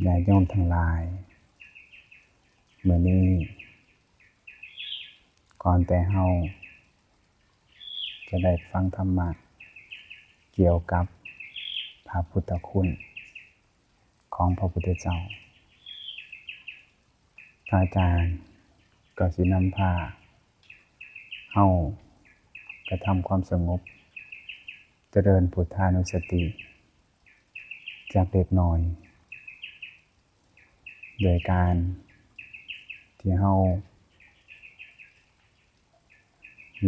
ຍາດໂຍມທັງຫຼາຍ, ມື້ນີ້ກ່ອນແຕ່ເຮົາຈະໄດ້ຟັງທຳມະກ່ຽວກັບພະພຸດທະຄຸນຂອງພະພຸດທະເຈົ້າ, ພະອາຈານກໍຊິນຳພາເຮົາກະທຳຄວາມສະຫງົບ, ຈະເລີນພຸດທານຸສະຕິ ຈັກເລັກນ້ອຍ ໂດຍການທີ່ເຮົາ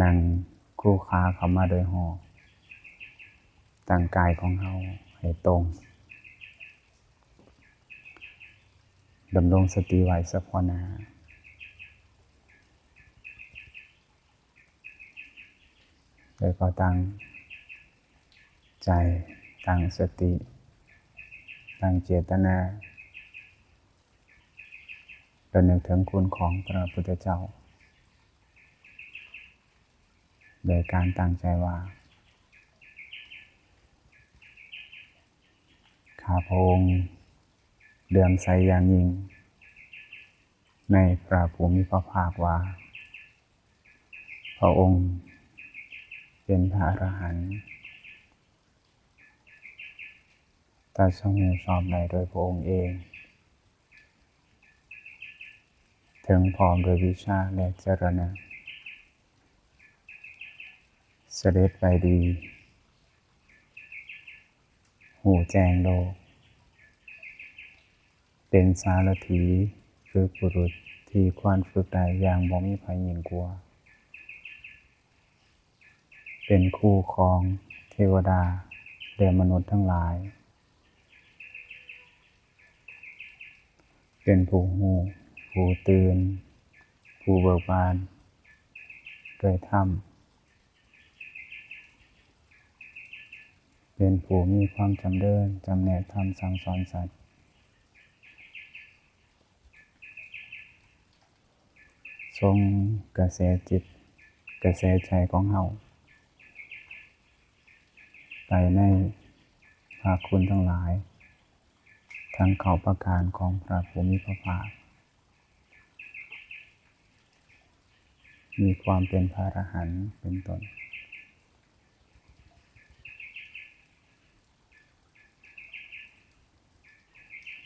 ນັ່ງຄູ່ຂາເຂົ້າມາໂດຍຮອບ, ຕັ້ງກາຍຂອງເຮົາໃຫ້ຕົງ, ດຳລົງສະຕິໄວ້ສະເພາະໜ້າ. ແລ້ວກໍຕັ້ງໃຈ, ຕັ້ງສະຕິ, ຕັ້ງເຈດຕະນາ, ລະນຶກເຖິງຄຸນຂອງພະພຸດທະເຈົ້າ ໂດຍການຕັ້ງໃຈວ່າ ຂ້າພະອົງເຫຼື້ອມໃສຢ່າງຍິ່ງ ໃນພະຜູ້ມີພະພາກວ່າ ພະອົງເປັນພະອະລະຫັນ, ຕັດສະຮູ້ຊອບໄດ້ໂດຍພະອົງເອງ, ເຖິງພ້ອມໂດຍວິຊາ ແລະ ຈະລະນະ, ສະເດັດໄປດີ, ຮູ້ແຈ້ງໂລກ, ເປັນສາລະຖີ ຄືບຸລຸດທີ່ຄວນຝຶກໄດ້ຢ່າງບໍ່ມີໃຜຍິ່ງກວ່າ, ເປັນຄູ່ຂອງເທວະດາ ແລະ ມະນຸດທັງຫຼາຍ, ເປັນຜູ້ຮູ້, ຜູ້ຕື່ນ, ຜູ້ເບີກບານດ້ວຍທຳ, ເປັນຜູ້ມີຄວາມຈຳເລີນ, ຈຳແນກທຳ, ສັ່ງສອນສັດ, ຊົງກະແສຈິດ, ກະແສໃຈຂອງເຮົາ ໄປໃນພະຄຸນທັງຫຼາຍ ທັງເກົ້າປະການຂອງພະຜູ້ມີພະພາກ, ມີຄວາມເປັນພະອະລະຫັນເປັນຕົ້ນ,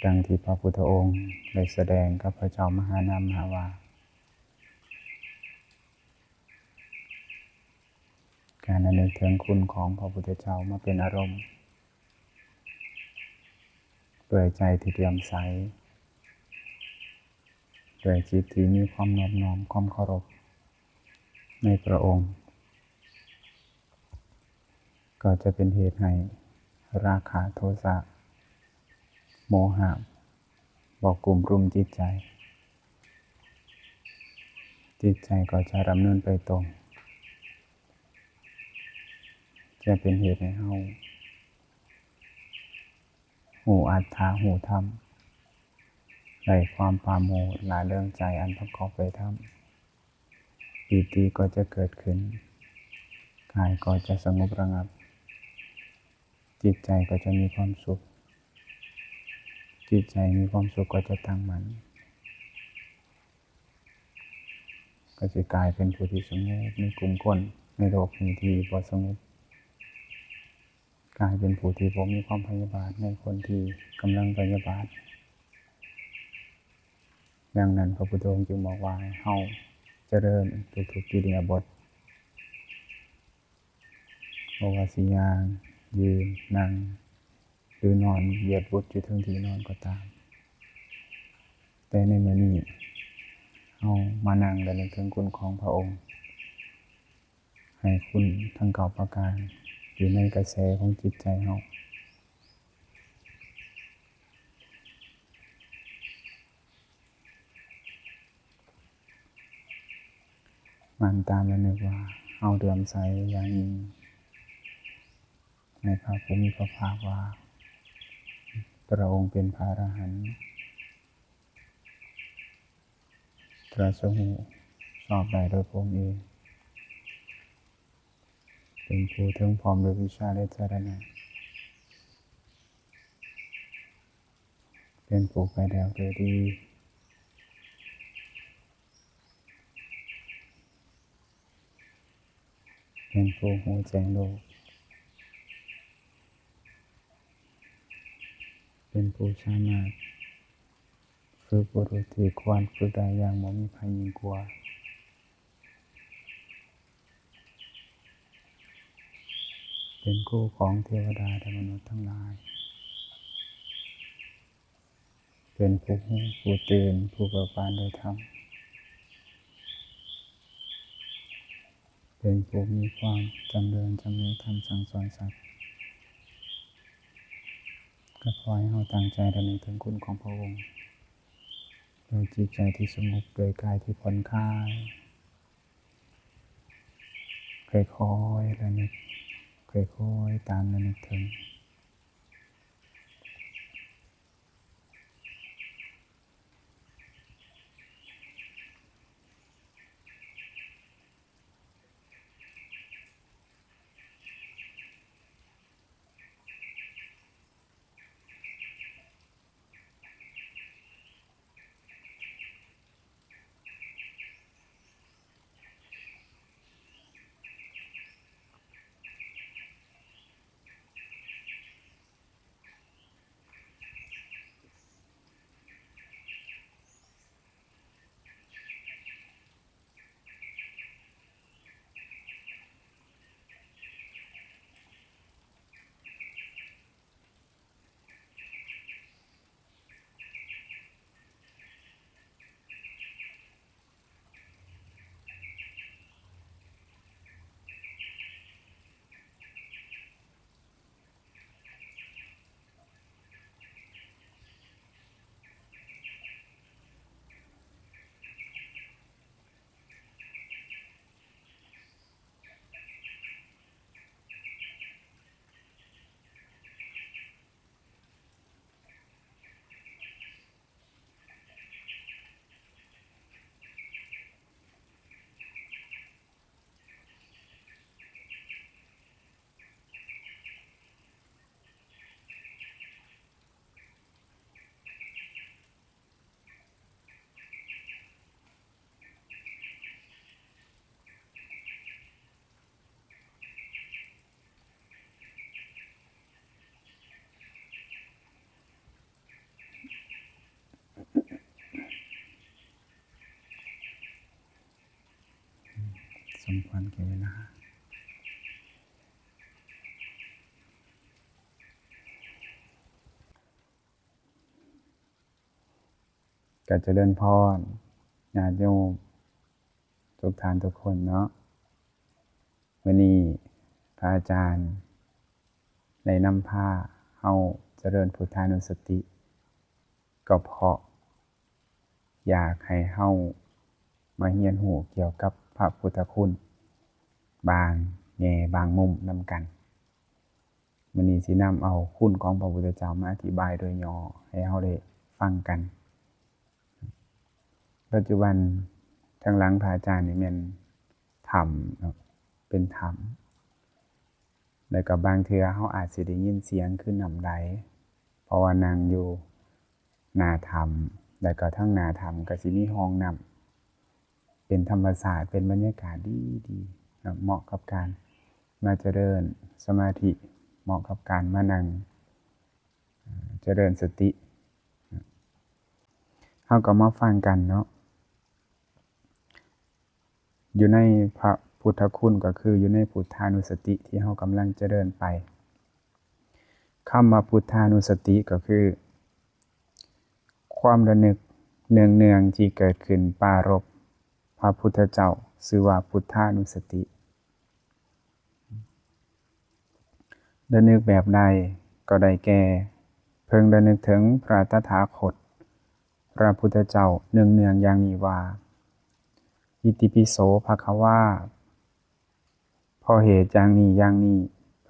ດັ່ງທີ່ພະພຸດທະອົງໄດ້ສະແດງກັບພະເຈົ້າມະຫານາມະວ່າ ການລະນຶກເຖິງຄຸນຂອງພະພຸດທະເຈົ້າມາເປັນອາລົມ ດ້ວຍໃຈທີ່ເຫຼື້ອມໃສ, ດ້ວຍຈິດທີ່ມີຄວາມນອບນ້ອມ, ຄວາມເຄົາລົບໃນພະອົງ, ກໍຈະເປັນເຫດໃຫ້ລາຄະ, ໂທສະ, ໂມຫະ ບໍ່ກຸມລຸມຈິດໃຈ, ຈິດໃຈກໍຈະດຳເນີນໄປຕົງ, ຈະເປັນເຫດໃຫ້ເຮົາຮູ້ອັດຖະ, ຮູ້ທຳ, ໄດ້ຄວາມປາໂມດ, ລະເລີງໃຈອັນປະກອບດ້ວຍທຳ. ປີຕິກໍຈະເກີດຂຶ້ນ, ກາຍກໍຈະສະຫງົບລະງັບ, ຈິດໃຈກໍຈະມີຄວາມສຸກ, ຈິດໃຈມີຄວາມສຸກກໍຈະຕັ້ງໝັ້ນ, ກໍຈະກາຍເປັນຜູ້ທີ່ສະຫງົບໃນກຸ່ມຄົນໃນໂລກນີ້ທີ່ບໍ່ສະຫງົບ, ກາຍເປັນຜູ້ທີ່ບໍ່ມີຄວາມພະຍາບາດໃນຄົນທີ່ກຳລັງພະຍາບາດ. ດັ່ງນັ້ນ ພະພຸດທະອົງຈຶ່ງບອກວ່າໃຫ້ເຮົາຈະເລີນທຸກໆອິລິຍາບົດ, ບໍ່ວ່າຊິຍ່າງ, ຢືນ, ນັ່ງ ຫຼື ນອນຢຽບບຸດຢູ່ເທິງທີ່ນອນກໍຕາມ. ແຕ່ໃນມື້ນີ້ ເຮົາມານັ່ງລະນຶກເຖິງຄຸນຂອງພະອົງ, ໃຫ້ຄຸນທັງເກົ້າປະການຢູ່ໃນກະແສຂອງຈິດໃຈເຮົາ. ໝັ່ນຕາມລະນຶກວ່າເຮົາເຫຼື້ອມໃສຢ່າງຍິ່ງໃນພະຜູ້ມີພະພາກວ່າ ພະອົງເປັນພະອະລະຫັນ, ຕຣັດສະຮູ້ຊອບໄດ້ໂດຍພະອົງເອງ, ເປັນຜູ້ເຖິງພ້ອມດ້ວຍວິຊາ ແລະ ຈະລະນະ. ເປັ ປັນຜູ້ໄປແລ້ວໂດຍດີ, ເປັນຜູ້ຮູ້ແຈ້ງໂລກ, ເປັນຜູ້ສາມາດຝຶກບຸລຸດທີ່ຄວນຝຶກໄດ້ຢ່າງບໍ່ມີໃຜຍິ່ງກວ່າ, ເປັນຄູຂອງເທວະດາ ແລະ ມະນຸດທັງຫຼາຍ, ເປັນຜູ້ຮູ້ ຜູ້ຕື່ນ ຜູ້ເບີກບານໂດຍທຳ, ເປັນຜູ້ມີຄວາມຈຳເລີນຈຳໃນຄຳສັ່ງສອນສັດ. ກໍຂໍໃຫ້ເຮົາຕັ້ງໃຈລະນຶກເຖິງຄຸນຂອງພະອົງ ດ້ວຍຈິດໃຈທີ່ສະຫງົບ, ດ້ວຍກາຍທີ່ຜ່ອນຄາຍ, ຄ່ອຍໆລະນຶກ, ຄ່ອຍໆຕາມລະນຶກເຖິງ. ສົມຄວນແກ່ເວລາ. ກໍຈະເລີນພອນຍາດໂຍມທຸກທ່ານທຸກຄົນເນາະ. ມື້ນີ້ພະອາຈານໄດ້ນຳພາເຮົາຈະເລີນພຸດທານຸສະຕິ ກໍເພາະຢາກໃຫ້ເຮົາມາຮຽນຮູ້ກ່ຽວກັບພະພຸດທະຄຸນບາງແງ່ບາງມຸມນຳກັນ. ມື້ນີ້ຊິນຳເອົາຄຸນຂອງພະພຸດທະເຈົ້າມາອະທິບາຍໂດຍຫຍໍ້ໃຫ້ເຮົາໄດ້ຟັງກັນ. ປັດຈຸບັນທາງຫຼັງພະອາຈານນີ້ແມ່ນຖ້ຳເນາະ, ເປັນຖ້ຳ ແລ້ວກໍບາງເທື່ອເຮົາອາດຊິໄດ້ຍິນສຽງຄືນ້ຳໄຫຼ ເພາະວ່ານັ່ງຢູ່ໜ້າຖ້ຳ, ແລ້ວກໍທາງໜ້າຖ້ຳກໍຊິມີຮ່ອງນ້ຳ ເປັນທຳມະຊາດ ເປັນບັນຍາກາດດີໆເນາະ, ເໝາະກັບການມາຈະເລີນສະມາທິ, ເໝາະກັບການມານັ່ງ ເອີ ຈະເລີນສະຕິ. ເຮົາກໍມາຟັງກັນເນາະ, ຢູ່ໃນພະພຸດທະຄຸນ ກໍຄືຢູ່ໃນພຸດທານຸສະຕິທີ່ເຮົາກຳລັງຈະເລີນໄປ. ຄຳວ່າພຸດທານຸສະຕິ ກໍຄືຄວາມລະນຶກເນືອງໆທີ່ເກີດຂຶ້ນປາລົບພະພຸດທະເຈົ້າ, ຊື່ວ່າພຸດທານຸສະຕິ. ລະນຶກແບບໃດກໍໄດ້ແກ່ ເພິ່ງລະນຶກເຖິງພະຕະຖາຄົດ ພະພຸດທະເຈົ້າເນືອງໆຢ່າງນີ້ວ່າ ອິຕິປິໂສ ພະຄະວາ ເພາະເຫດຢ່າງນີ້ຢ່າງນີ້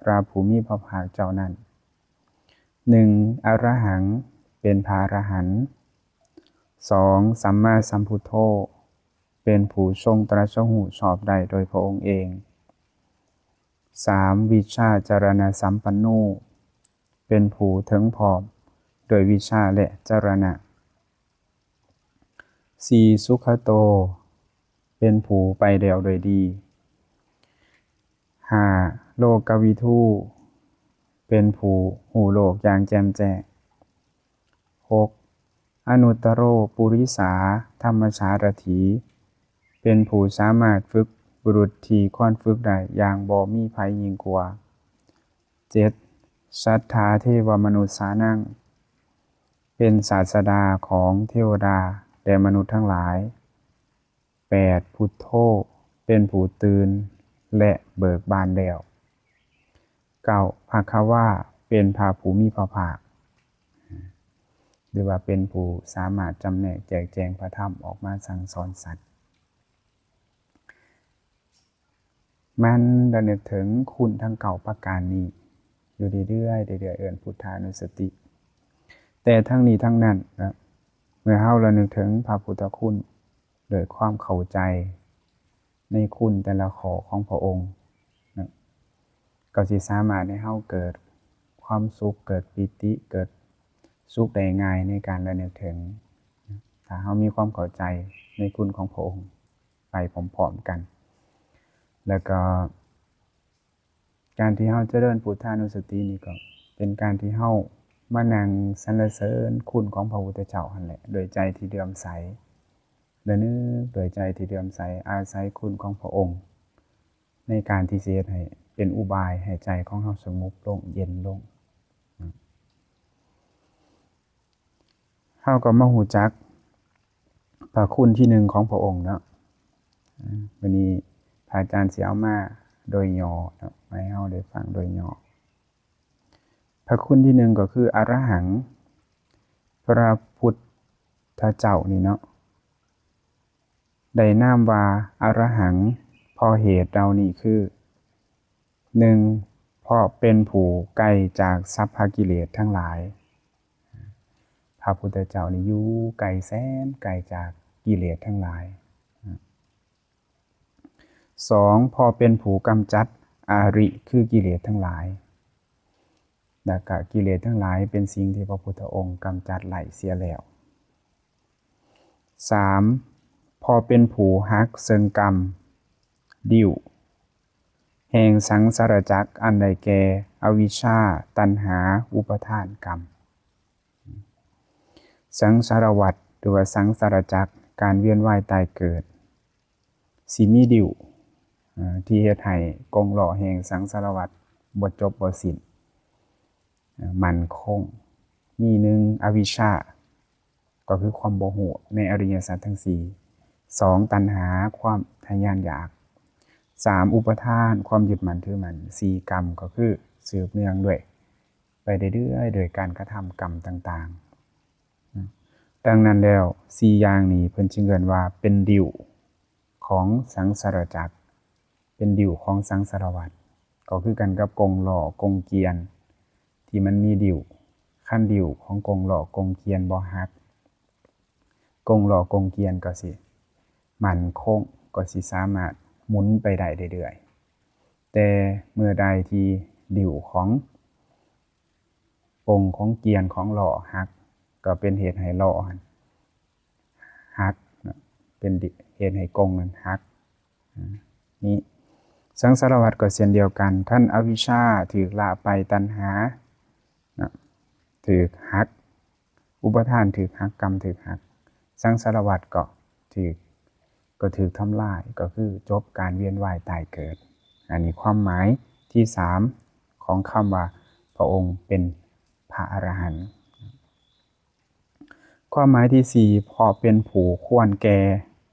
ພະຜູ້ມີພະພາກເຈົ້ານັ້ນ ໜຶ່ງ ອະລະຫັງ ເປັນພະອະລະຫັນ, ສອງ ສຳມາສຳພຸດໂທ ເປັນຜູ້ຊົງຕຣັດສະຮູ້ຊອບໄດ້ໂດຍພະອົງເອງ, ສາມ ວິຊາຈາລະນະສຳປັນໂນ ເປັນຜູ້ເຖິງພ້ອມ ດ້ວຍວິຊາ ແລະ ຈະລະນະ. ສີ່ ສຸຂະໂຕ ເປັນຜູ້ໄປແລ້ວດ້ວຍດີ. ຫ້າ ໂລກະວິທູ ເປັນຜູ້ຮູ້ໂລກຢ່າງແຈ່ມແຈ້ງ. ຫົກ ອະນຸດຕະໂຣ ປຸລິສາ ທຳມະສາຣະຖີ ເປັນຜູ້ສາມາດຝຶກບຸລຸດທີ່ຄວນຝຶກໄດ້ຢ່າງບໍ່ມີໃຜຍິ່ງກວ່າ. ເຈັດ ສັດຖາເທວະມະນຸດສານັງ ເປັນສາດສະດາຂອງເທວະດາ ແລະ ມະນຸດທັງຫຼາຍ. ແປດ ພຸດໂທ ເປັນຜູ້ຕື່ນ ແລະ ເບີກບານແລ້ວ. ເກົ້າ ພະຄະວາ ເປັນພະຜູ້ມີພະພາກ ຫຼືວ່າເປັນຜູ້ສາມາດຈຳແນກແຈກແຈງພະທຳອອກມາສັ່ງສອນສັດ. ໝັ່ນລະນຶກເຖິງຄຸນທັງເກົ້າປະການນີ້ຢູ່ເລື້ອຍໆ ເລື້ອຍໆ ເອີ້ນພຸດທານຸສະຕິ. ແຕ່ທັງນີ້ທັງນັ້ນນະ ເມື່ອເຮົາລະນຶກເຖິງພະພຸດທະຄຸນ ດ້ວຍຄວາມເຂົ້າໃຈໃນຄຸນແຕ່ລະຂໍ້ຂອງພະອົງນະ ກໍຊິສາມາດໃຫ້ເຮົາເກີດຄວາມສຸກ, ເກີດປີຕິ, ເກີດສຸກໄດ້ງ່າຍໃນການລະນຶກເຖິງ ຖ້າເຮົາມີຄວາມເຂົ້າໃຈໃນຄຸນຂອງພະອົງໄປພ້ອມໆກັນ. ແລ້ວກໍ ການທີ່ເຮົາຈະເລີນພຸດທານຸສະຕິນີ້ ກໍເປັນການທີ່ເຮົາມານັ່ງສັນລະເສີນຄຸນຂອງພະພຸດທະເຈົ້າຫັ້ນແຫຼະ ດ້ວຍໃຈທີ່ເຫຼື້ອມໃສ ລະນຶກດ້ວຍໃຈທີ່ເຫຼື້ອມໃສ ອາໄສຄຸນຂອງພະອົງ ໃນການທີ່ຊິເຮັດໃຫ້ເປັນອຸບາຍໃຫ້ໃຈຂອງເຮົາສະຫງົບລົງ, ເຢັນລົງ. ເຮົາກໍມາຮູ້ຈັກພະຄຸນທີໜຶ່ງຂອງພະອົງເນາະ. ມື້ນີ້ພະອາຈານຊິເອົາມາໂດຍຫຍໍ້ເນາະ ມາໃຫ້ເຮົາໄດ້ຟັງໂດຍຫຍໍ້. ພະຄຸນທີໜຶ່ງກໍຄືອະລະຫັງ ພະພຸດທະເຈົ້ານີ້ເນາະ ໄດ້ນາມວ່າອະລະຫັງ ເພາະເຫດເຫຼົ່ານີ້ຄື ໜຶ່ງ ເພາະເປັນຜູ້ໄກຈາກສັບພະກິເລດທັງຫຼາຍ. ພະພຸດທະເຈົ້ານີ້ຢູ່ໄກແສນໄກຈາກກິເລດທັງຫຼາຍ. ສອງ ເພາະເປັນຜູ້ກຳຈັດອາລິ ຄືກິເລດທັງຫຼາຍ. ແລ້ວກະກິເລດທັງຫຼາຍເປັນສິ່ງທີ່ພະພຸດທະອົງກຳຈັດໄລ່ເສຍແລ້ວ. ສາມ ເພາະເປັນຜູ້ຫັກເຊິ່ງກຳ ດິ້ວ ແຫ່ງສັງສາລະຈັກ ອັນໄດ້ແກ່ ອະວິຊຊາ, ຕັນຫາ, ອຸປະທານ, ກຳ. ສັງສາລະວັດ ຫຼືວ່າສັງສາລະຈັກ ການວຽນວ່າຍຕາຍເກີດ ຊິມີດິ້ວ ເອີ່ ທີ່ເຮັດໃຫ້ກົງລໍ້ແຫ່ງສັງສາລະວັດບໍ່ຈົບບໍ່ສິ້ນ ເອີ່ ໝັ້ນຄົງ. ມີ ໜຶ່ງ ອະວິຊຊາ ກໍຄືຄວາມບໍ່ຮູ້ໃນອະລິຍະສັດທັງສີ່. ສອງ ຕັນຫາ ຄວາມທະຍານຢາກ. ສາມ ອຸປະທານ ຄວາມຍຶດໝັ້ນຖືໝັ້ນ. ສີ່ ກຳ ກໍຄືສືບເນື່ອງດ້ວຍ ໄປເລື້ອຍໆ ໂດຍການກະທຳກຳຕ່າງໆ. ດັ່ງນັ້ນແລ້ວ ສີ່ຢ່າງນີ້ເພິ່ນຈຶ່ງເອີ້ນວ່າເປັນດິ້ວຂອງສັງສາລະຈັກ, ເປັນດິ້ວຂອງສັງສາລະວັດ. ກໍຄືກັນກັບກົງລໍ້ກົງກຽນທີ່ມັນມີດິ້ວ, ຄັນດິ້ວຂອງກົງລໍ້ກົງກຽນບໍ່ຫັກ, ກົງລໍ້ກົງກຽນກໍຊິໝັ້ນຄົງ, ກໍຊິສາມາດໝູນໄປໄດ້ເລື້ອຍໆ. ແຕ່ເມື່ອໃດທີ່ດິ້ວຂອງກົງຂອງກຽນຂອງລໍ້ຫັກ, ກໍເປັນເຫດໃຫ້ລໍ້ຫັ້ນຫັກເນາະ, ເປັນເຫດໃຫ້ກົງນັ້ນຫັກ. ນີ້ ສັງສາລະວັດກໍເຊັ່ນດຽວກັນ, ຄັນອະວິຊຊາຖືກລະໄປ, ຕັນຫາເນາະ ຖືກຫັກ, ອຸປະທານຖືກຫັກ, ກຳຖືກຫັກ, ສັງສາລະວັດກໍຖືກ, ກໍຖືກທຳລາຍ, ກໍຄືຈົບການວຽນວ່າຍຕາຍເກີດ. ອັນນີ້ຄວາມໝາຍທີສາມຂອງຄຳວ່າພະອົງເປັນພະອະລະຫັນ. ຄວາມໝາຍທີສີ່ ເພາະເປັນຜູ້ຄວນແກ່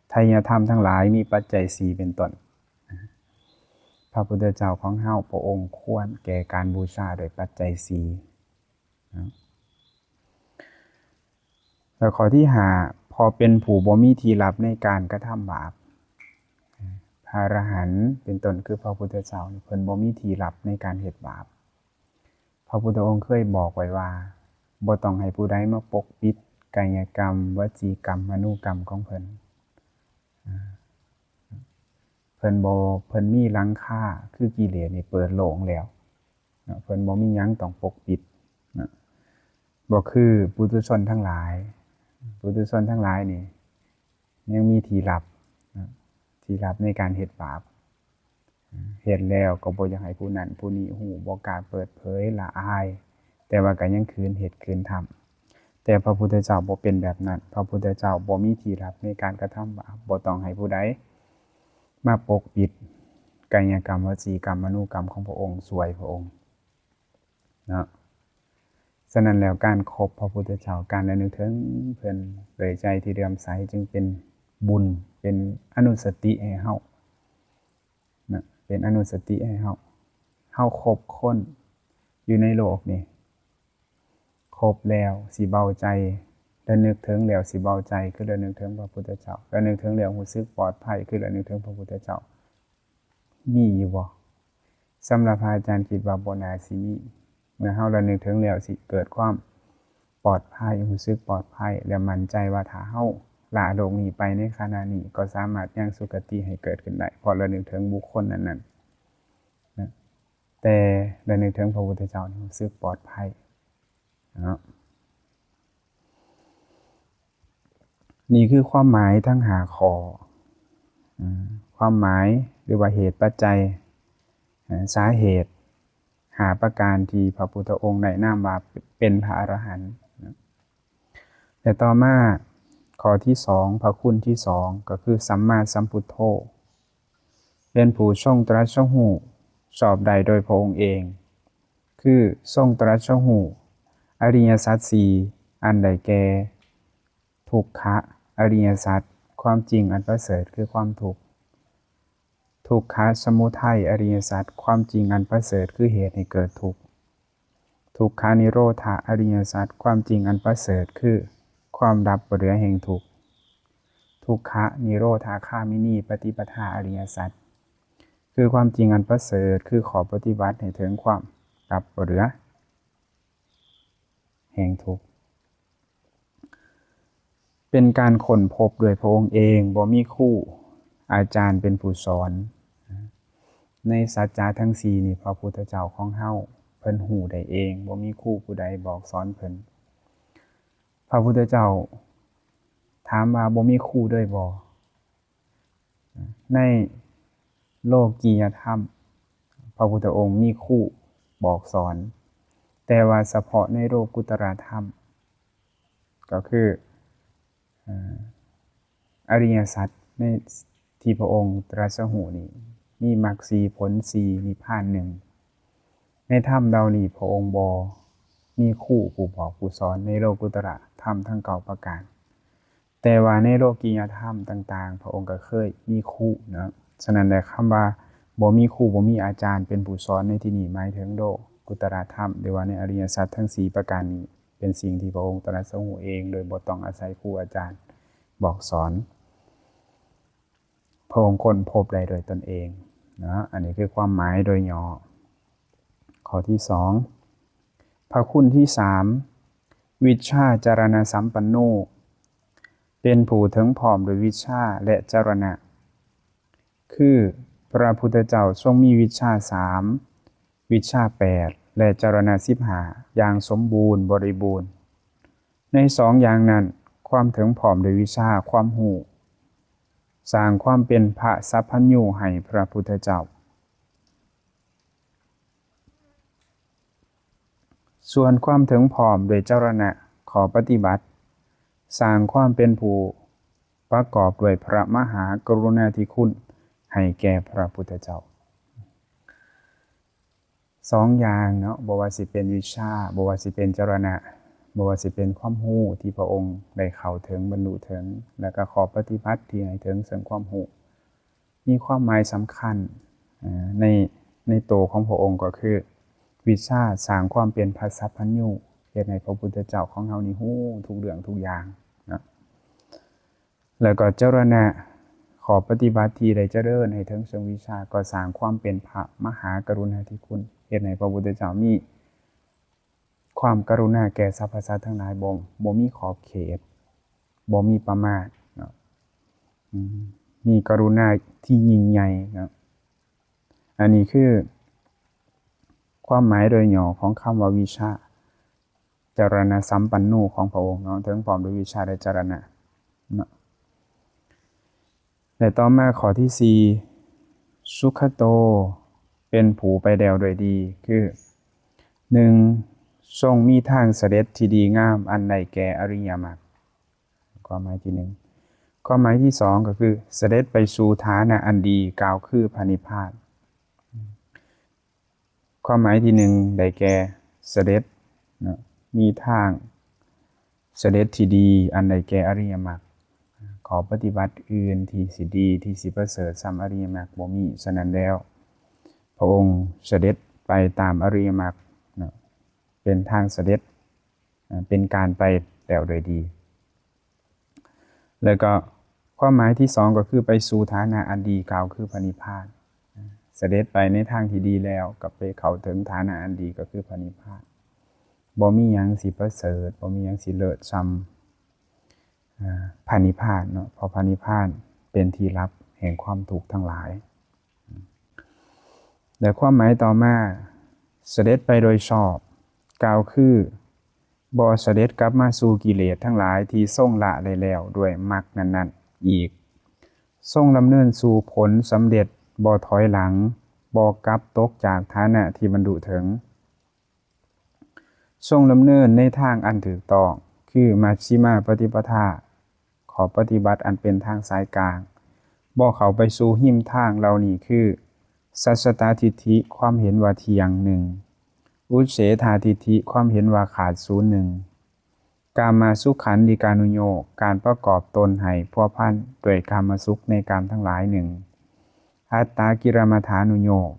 ໄທຍະທຳທັງຫຼາຍ ມີປັດໄຈສີ່ເປັນຕົ້ນ. ພະພຸດທະເຈົ້າຂອງເຮົາ ພະອົງຄວນແກ່ການບູຊາດ້ວຍປັດໄຈສີ່. ແລ້ວຂໍ້ທີຫ້າ ເພາະເປັນຜູ້ບໍ່ມີທີ່ລັບໃນການກະທຳບາບ. ພະອະລະຫັນເປັນຕົ້ນ ຄືພະພຸດທະເຈົ້ານີ້ ເພິ່ນບໍ່ມີທີ່ລັບໃນການເຮັດບາບ. ພະພຸດທະອົງເຄີຍບອກໄວ້ວ່າ ບໍ່ຕ້ອງໃຫ້ຜູ້ໃດມາປົກປິດກາຍະກຳ, ວະຈີກຳ, ມະໂນກຳຂອງເພິ່ນ. ເພິ່ນບໍ່, ເພິ່ນມີຫຼັງຄາ ຄືກິເລດນີ້ເປີດໂລ່ງແລ້ວເນາະ, ເພິ່ນບໍ່ມີຫຍັງຕ້ອງປົກປິດເນາະ. ບໍ່ຄືປຸຖຸຊົນທັງຫຼາຍ. ປຸຖຸຊົນທັງຫຼາຍນີ້ຍັງມີທີ່ລັບນະ, ທີ່ລັບໃນການເຮັດບາບ. ເຮັດແລ້ວກໍບໍ່ຢາກໃຫ້ຜູ້ນັ້ນຜູ້ນີ້ຮູ້, ບໍ່ກ້າເປີດເຜີຍ, ລະອາຍ, ແຕ່ວ່າກໍຍັງຄືນເຮັດຄືນທຳ. ແຕ່ພະພຸດທະເຈົ້າບໍ່ເປັນແບບນັ້ນ. ພະພຸດທະເຈົ້າບໍ່ມີທີ່ລັບໃນການກະທຳບາບ, ບໍ່ຕ້ອງໃຫ້ຜູ້ໃດມາປົກປິດກາຍະກຳ, ວະຈີກຳ, ມະໂນກຳຂອງພະອົງ, ຊ່ວຍພະອົງເນາະ. ສະນັ້ນແລ້ວ ການຄົບພະພຸດທະເຈົ້າ, ການລະນຶກເຖິງເພິ່ນດ້ວຍໃຈທີ່ເຫຼື້ອມໃສ ຈຶ່ງເປັນບຸນ, ເປັນອະນຸສະຕິໃຫ້ເຮົານະ, ເປັນອະນຸສະຕິໃຫ້ເຮົາ. ເຮົາຄົບຄົນຢູ່ໃນໂລກນີ້ ຄົບແລ້ວຊິເບົາໃຈ, ລະນຶກເຖິງແລ້ວຊິເບົາໃຈ ຄືລະນຶກເຖິງພະພຸດທະເຈົ້າ, ລະນຶກເຖິງແລ້ວຮູ້ສຶກປອດໄພ ຄືລະນຶກເຖິງພະພຸດທະເຈົ້າ. ມີຢູ່ບໍ່? ສຳລັບພະອາຈານຄິດວ່າບໍ່ໜ້າຊິມີ. ເມື່ອເຮົາລະນຶກເຖິງແລ້ວຊິເກີດຄວາມປອດໄພ, ຮູ້ສຶກປອດໄພ ແລະ ໝັ້ນໃຈວ່າຖ້າເຮົາລະໂລກນີ້ໄປໃນຂະນະນີ້ ກໍສາມາດຍັງສຸຄະຕິໃຫ້ເກີດຂຶ້ນໄດ້ ເພາະລະນຶກເຖິງບຸກຄົນນັ້ນໆນະ. ແຕ່ລະນຶກເຖິງພະພຸດທະເຈົ້ານີ້ ຮູ້ສຶກປອດໄພເນາະ. ນີ້ຄືຄວາມໝາຍທັງຫ້າຂໍ້, ຄວາມໝາຍ ຫຼືວ່າເຫດປັດໄຈ, ສາເຫດຫ້າປະການທີ່ພະພຸດທະອົງໄດ້ນາມວ່າເປັນພະອະລະຫັນ. ແລະ ຕໍ່ມາຂໍ້ທີສອງ, ພະຄຸນທີສອງ ກໍຄືສຳມາສຳພຸດໂທ ເປັນຜູ້ຊົງຕຣັດສະຮູ້ຊອບໄດ້ໂດຍພະອົງເອງ, ຄືຊົງຕຣັດສະຮູ້ອະລິຍະສັດສີ່ ອັນໄດ້ແກ່ ທຸກຂະອະລິຍະສັດ, ຄວາມຈິງອັນປະເສີດຄືຄວາມທຸກ, ທຸກຂະສະມຸໄທອະລິຍະສັດ, ຄວາມຈິງອັນປະເສີດຄືເຫດໃຫ້ເກີດທຸກ, ທຸກຂະນິໂຣທະອະລິຍະສັດ, ຄວາມຈິງອັນປະເສີດຄືຄວາມດັບບໍ່ເຫຼືອແຫ່ງທຸກ, ທຸກຂະນິໂຣທະຄາມິນີປະຕິປະທາອະລິຍະສັດ, ຄືຄວາມຈິງອັນປະເສີດ ຄືຂໍ້ປະຕິບັດໃຫ້ເຖິງຄວາມດັບບໍ່ເຫຼືອ ແຫ່ງທຸກ. ເປັນການຄົ້ນພົບດ້ວຍພະອົງເອງ, ບໍ່ມີຄູອາຈານເປັນຜູ້ສອນ. ໃນສັດຈະທັງສີ່ນີ້ ພະພຸດທະເຈົ້າຂອງເຮົາເພິ່ນຮູ້ໄດ້ເອງ, ບໍ່ມີຄູຜູ້ໃດບອກສອນເພິ່ນ. ພະພຸດທະເຈົ້າຖາມວ່າ ບໍ່ມີຄູເລີຍບໍ່? ໃນໂລກີຍະທຳ ພະພຸດທະອົງມີຄູບອກສອນ, ແຕ່ວ່າສະເພາະໃນໂລກຸດຕະລະທຳ ກໍຄື ເອີ ອະລິຍະສັດໃນທີ່ພະອົງຕຣັດສະຮູ້ນີ້ ມີມັກສີ່ ຜົນສີ່ ນິບພານໜຶ່ງ. ໃນທຳເຫຼົ່ານີ້ພະອົງບໍ່ມີຄູຜູ້ບອກຜູ້ສອນໃນໂລກຸດຕະລະທຳທັງເກົ້າປະການ. ແຕ່ວ່າໃນໂລກີຍະທຳຕ່າງໆ ພະອົງກໍເຄີຍມີຄູເນາະ. ສະນັ້ນແຫຼະ ຄຳວ່າບໍ່ມີຄູ ບໍ່ມີອາຈານເປັນຜູ້ສອນໃນທີ່ນີ້ ໝາຍເຖິງໂລກຸດຕະລະທຳ ຫຼືວ່າໃນອະລິຍະສັດທັງສີ່ປະການນີ້ ເປັນສິ່ງທີ່ພະອົງຕະລັດສະຮູ້ເອງ ໂດຍບໍ່ຕ້ອງອາໄສຄູອາຈານບອກສອນ. ພະອົງຄົ້ນພົບໄດ້ໂດຍຕົນເອງເນາະ. ອັນນີ້ຄືຄວາມໝາຍໂດຍຫຍໍ້. ຂໍ້ທີສອງ ພະຄຸນທີສາມ ວິດຊາຈະລະນະສຳປັນໂນ ເປັນຜູ້ເຖິງພ້ອມດ້ວຍວິດຊາ ແລະ ຈະລະນະ ຄື ພະພຸດທະເຈົ້າຊົງມີວິດຊາສາມ, ວິດຊາແປດ ແລະ ຈະລະນະສິບຫ້າ ຢ່າງສົມບູນບໍລິບູນ. ໃນສອງຢ່າງນັ້ນ ຄວາມເຖິງພ້ອມດ້ວຍວິຊາ ຄວາມຮູ້ ສ້າງຄວາມເປັນພະສັບພັນຍູໃຫ້ພະພຸດທະເຈົ້າ. ສ່ວນຄວາມເຖິງພ້ອມດ້ວຍຈະລະນະ ຂໍ້ປະຕິບັດ ສ້າງຄວາມເປັນຜູ້ປະກອບດ້ວຍພະມະຫາກະລຸນາທິຄຸນໃຫ້ແກ່ພະພຸດທະເຈົ້າ. ສອງຢ່າງເນາະ, ບໍ່ວ່າຊິເປັນວິຊາ, ບໍ່ວ່າຊິເປັນຈະລະນະ, ບໍ່ວ່າຊິເປັນຄວາມຮູ້ທີ່ພະອົງໄດ້ເຂົ້າເຖິງ, ບັນລຸເຖິງ, ແລ້ວກໍຂໍ້ປະຕິບັດທີ່ໃຫ້ເຖິງເຊິ່ງຄວາມຮູ້ ມີຄວາມໝາຍສຳຄັນ ເອີ ໃນ ໃນໂຕຂອງພະອົງ ກໍຄື ວິຊາສ້າງຄວາມເປັນພະສັບພັນຍູ ເຮັດໃຫ້ພະພຸດທະເຈົ້າຂອງເຮົານີ້ຮູ້ທຸກເລື່ອງທຸກຢ່າງເນາະ. ແລ້ວກໍຈະລະນະ ຂໍ້ປະຕິບັດທີ່ໄດ້ຈະເລີນໃຫ້ເຖິງເຊິ່ງວິຊາ ກໍສ້າງຄວາມເປັນພະມະຫາກະລຸນາທິຄຸນ ເຮັດໃຫ້ພະພຸດທະເຈົ້າມີຄວາມກະລຸນາແກ່ສັບພະສັດທັງຫຼາຍ ບໍ່ ບໍ່ມີຂອບເຂດ ບໍ່ມີປະມານເນາະ ອືມ ມີກະລຸນາທີ່ຍິ່ງໃຫຍ່ເນາະ. ອັນນີ້ຄືຄວາມໝາຍໂດຍຫຍໍ້ຂອງຄຳວ່າວິຊາ. ຈະລະນະສຳປັນໂນຂອງພະອົງເນາະ, ເຖິງພ້ອມດ້ວຍວິຊາ ແລະ ຈະລະນະເນາະ. ແລະ ຕໍ່ມາຂໍ້ທີສີ່ ສຸຂະໂຕ ເປັນຜູ້ໄປແລ້ວດ້ວຍດີ ຄື ໜຶ່ງ ຊົງມີທາງສະເດັດທີ່ດີງາມ ອັນໄດ້ແກ່ອະລິຍະມັກ. ຄວາມໝາຍທີໜຶ່ງ. ຄວາມໝາຍທີສອງກໍຄື ສະເດັດໄປສູ່ຖານະອັນດີ ກ່າວຄືພະນິບພານ. ຄວາມໝາຍທີໜຶ່ງ ໄດ້ແກ່ ສະເດັດເນາະ ມີທາງສະເດັດທີ່ດີ ອັນໄດ້ແກ່ອະລິຍະມັກ. ຂໍ້ປະຕິບັດອື່ນທີ່ຊິດີ ທີ່ຊິປະເສີດສ່ຳອະລິຍະມັກບໍ່ມີ. ສະນັ້ນແລ້ວ ພະອົງສະເດັດໄປຕາມອະລິຍະມັກເນາະ ເປັນທາງສະເດັດ ເປັນການໄປແລ້ວດ້ວຍດີ. ແລ້ວກໍຄວາມໝາຍທີສອງກໍຄືໄປສູ່ຖານະອັນດີ ກ່າວຄືພະນິບພານ. ສະເດັດໄປໃນທາງທີ່ດີແລ້ວ ກໍໄປເຂົ້າເຖິງຖານະອັນດີ ກໍຄືພະນິບພານ. ບໍ່ມີຫຍັງຊິປະເສີດ ບໍ່ມີຫຍັງຊິເລີດສ່ຳ ອາ ພະນິບພານເນາະ, ເພາະພະນິບພານເປັນທີ່ລັບແຫ່ງຄວາມທຸກທັງຫຼາຍ. ແລະ ຄວາມໝາຍຕໍ່ມາ ສະເດັດໄປໂດຍຊອບ ກ່າວຄື ບໍ່ສະເດັດກັບມາສູ່ກິເລດທັງຫຼາຍທີ່ຊົງລະໄດ້ແລ້ວດ້ວຍມັກນັ້ນໆອີກ, ຊົງດຳເນີນສູ່ຜົນສຳເລັດ ບໍ່ຖອຍຫຼັງ, ບໍ່ກັບຕົກຈາກຖານະທີ່ບັນລຸເຖິງ, ຊົງດຳເນີນໃນທາງອັນຖືກຕ້ອງ ຄື ມັຊຊິມາປະຕິປະທາ, ຂໍ້ປະຕິບັດອັນເປັນທາງສາຍກາງ, ບໍ່ເຂົ້າໄປສູ່ຮິມທາງເຫຼົ່ານີ້ຄື ສັດສະຕາທິດຖິ ຄວາມເຫັນວ່າທ່ຽງ ໜຶ່ງ, ອຸດເສທາທິດຖິ ຄວາມເຫັນວ່າຂາດສູນ ໜຶ່ງ, ກາມາສຸຂັນລິການຸໂຍກ ການປະກອບຕົນໃຫ້ພົວພັນດ້ວຍກາມະສຸກໃນກາມທັງຫຼາຍ ໜຶ່ງ, ອັດຕາກິລະມະຖານຸໂຍກ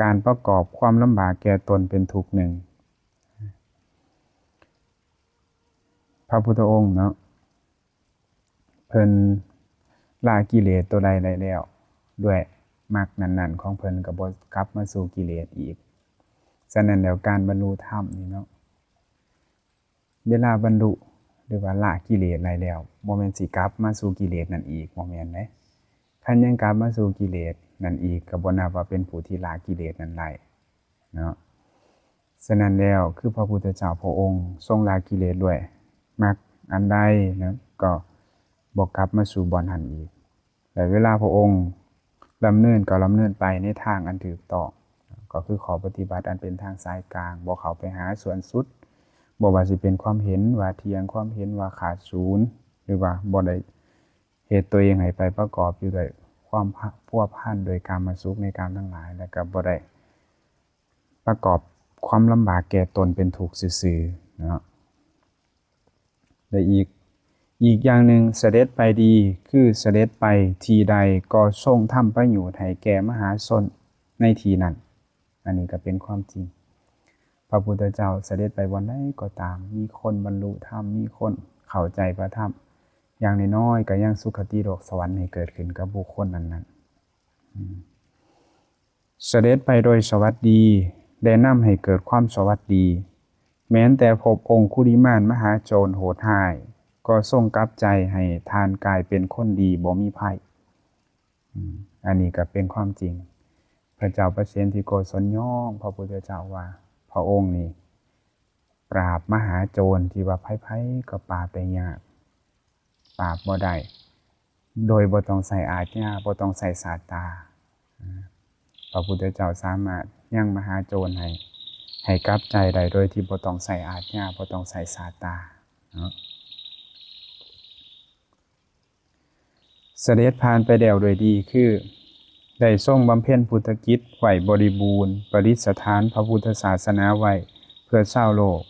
ການປະກອບຄວາມລຳບາກແກ່ຕົນເປັນທຸກ ໜຶ່ງ. ພະພຸດທະອົງເນາະ ເພິ່ນລະກິເລດຕົວໃດໄດ້ແລ້ວ ດ້ວຍມັກນັ້ນໆຂອງເພິ່ນ ກໍບໍ່ກັບມາສູ່ກິເລດອີກ. ສະນັ້ນແລ້ວ ການບັນລຸທຳນີ້ເນາະ ເວລາບັນລຸ ຫຼືວ່າລະກິເລດໄດ້ແລ້ວ ບໍ່ແມ່ນຊິກັບມາສູ່ກິເລດນັ້ນອີກ, ບໍ່ແມ່ນເດ້. ຄັນຍັງກັບມາສູ່ກິເລດນັ້ນອີກ ກໍບໍ່ນັບວ່າເປັນຜູ້ທີ່ລະກິເລດນັ້ນໄດ້ເນາະ. ສະນັ້ນແລ້ວ ຄືພະພຸດທະເຈົ້າພະອົງຊົງລະກິເລດດ້ວຍມັກອັນໃດນະ ກໍບໍ່ກັບມາສູ່ບ່ອນຫັ້ນອີກ. ແລະ ເວລາພະອົງດຳເນີນ ກໍດຳເນີນໄປໃນທາງອັນຖືກຕ້ອງ, ກໍຄືຂໍ້ປະຕິບັດອັນເປັນທາງສາຍກາງ, ບໍ່ເຂົ້າໄປຫາສ່ວນສຸດ, ບໍ່ວ່າຊິເປັນຄວາມເຫັນວ່າທ່ຽງ, ຄວາມເຫັນວ່າຂາດສູນ, ຫຼືວ່າບໍ່ໄດ້ເຮັດຕົວເອງໃຫ້ໄປປະກອບຢູ່ດ້ວຍຄວາມພົວພັນໂດຍກາມະສຸກໃນກາມທັງຫຼາຍ, ແລະ ກໍບໍ່ໄດ້ ປະກອບຄວາມລຳບາກແກ່ຕົນເປັນທຸກຊື່ໆເນາະ. ແລະ ອີກ ອີກຢ່າງໜຶ່ງ ສະເດັດໄປດີ ຄືສະເດັດໄປທີ່ໃດກໍຊົງທຳປະໂຫຍດໃຫ້ແກ່ມະຫາຊົນໃນທີ່ນັ້ນ. ອັນນີ້ກໍເປັນຄວາມຈິງ. ພະພຸດທະເຈົ້າສະເດັດໄປບ່ອນໃດກໍຕາມ ມີຄົນບັນລຸທຳ, ມີຄົນເຂົ້າໃຈພະທຳ, ຢ່າງນ້ອຍໆກໍຍັງສຸຄະຕິໂລກສະຫວັນໃຫ້ເກີດຂຶ້ນກັບບຸກຄົນນັ້ນໆ. ອືມ. ສະເດັດໄປໂດຍສະຫວັດດີ ແລະ ນຳໃຫ້ເກີດຄວາມສະຫວັດດີ. ແມ່ນແຕ່ພົບອົງຄຸລິມານມະຫາໂຈນໂຫດຮ້າຍ ກໍຊົງກັບໃຈໃຫ້ທ່ານກາຍເປັນຄົນດີບໍ່ມີໄພ. ອືມ ອັນນີ້ກໍເປັນຄວາມຈິງ. ພະເຈົ້າປະເສນທິໂກສົນຍອມພະພຸດທະເຈົ້າວ່າ ພະອົງນີ້ປາບມະຫາໂຈນທີ່ວ່າໃຜໆກໍປາບໄດ້ຍາກ. ປາບບໍ່ໄດ້ ໂດຍບໍ່ຕ້ອງໃຊ້ອາດຍາ, ບໍ່ຕ້ອງໃຊ້ສາດຕາ. ພະພຸດທະເຈົ້າສາມາດຍັງມະຫາໂຈນໃຫ້ ໃຫ້ກັບໃຈໄດ້ໂດຍທີ່ບໍ່ຕ້ອງໃຊ້ອາດຍາ, ບໍ່ຕ້ອງໃຊ້ສາດຕາເນາະ. ສະເດັດຜ່ານໄປແລ້ວດ້ວຍດີ ຄື ໄດ້ຊົງບຳເພັນພຸດທະກິດໄວ້ບໍລິບູນ, ປະດິດສະຖານພະພຸດທະສາສະໜາໄວ້ເພື່ອຊາວໂລກ,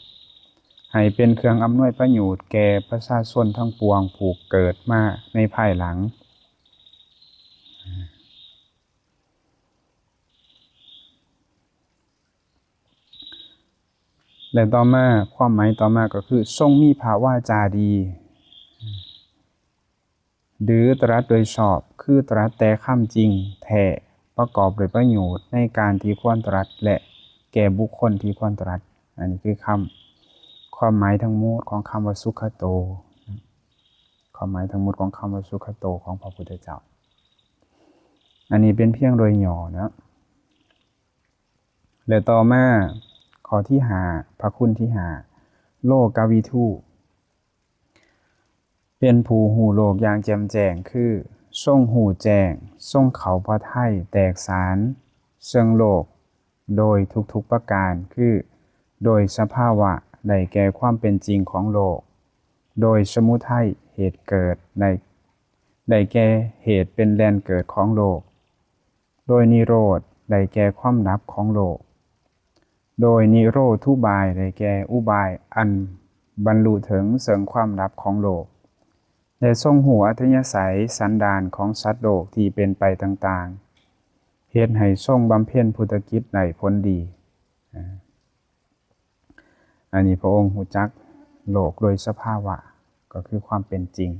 ໃຫ້ເປັນເຄື່ອງອຳນວຍປະໂຫຍດແກ່ປະຊາຊົນທັງປວງຜູ້ເກີດມາໃນພາຍຫຼັງ. ແລະ ຕໍ່ມາ ຄວາມໝາຍຕໍ່ມາກໍຄື ຊົງມີພະວາຈາດີ ຫຼື ຕະລັດໂດຍຊອບ ຄືຕະລັດແຕ່ຄຳຈິງແທ້ ປະກອບດ້ວຍປະໂຫຍດໃນການທີ່ຄວນຕະລັດ ແລະ ແກ່ບຸກຄົນທີ່ຄວນຕະລັດ. ອັນນີ້ຄືຄຳ ຄວາມໝາຍທັງໝົດຂອງຄຳວ່າສຸຂະໂຕ, ຄວາມໝາຍທັງໝົດຂອງຄຳວ່າສຸຂະໂຕຂອງພະພຸດທະເຈົ້າ. ອັນນີ້ເປັນພຽງໂດຍຫຍໍ້ເນາະ. ແລະ ຕໍ່ມາ ຂໍ້ທີຫ້າ ພະຄຸນທີຫ້າ ໂລກະວິທູ ເປັນຜູ້ຮູ້ໂລກຢ່າງແຈ່ມແຈ້ງ ຄື ຊົງຮູ້ແຈ້ງ, ຊົງເຂົ້າພະໄທແຕກສານເຊິ່ງໂລກ ໂດຍທຸກໆປະການ ຄື ໂດຍສະພາວະ ໄດ້ແກ່ຄວາມເປັນຈິງຂອງໂລກ, ໂດຍສະມຸໄທ ເຫດເກີດ ໄດ້ ໄດ້ແກ່ເຫດເປັນແດນເກີດຂອງໂລກ, ໂດຍນິໂຣດ ໄດ້ແກ່ຄວາມດັບຂອງໂລກ, ໂດຍນິໂຣທຸບາຍ ໄດ້ແກ່ອຸບາຍອັນບັນລຸເຖິງເຊິ່ງຄວາມດັບຂອງໂລກ ແລະ ຊົງຮູ້ອັດທະຍາໄສສັນດານຂອງສັດໂລກທີ່ເປັນໄປຕ່າງໆ ເຮັດໃຫ້ຊົງບຳເພັນພຸດທະກິດໄດ້ຜົນດີ. ອາ ອັນນີ້ພະອົງຮູ້ຈັກໂລກໂດຍສະພາວະ ກໍຄືຄວາມເປັນຈິງ.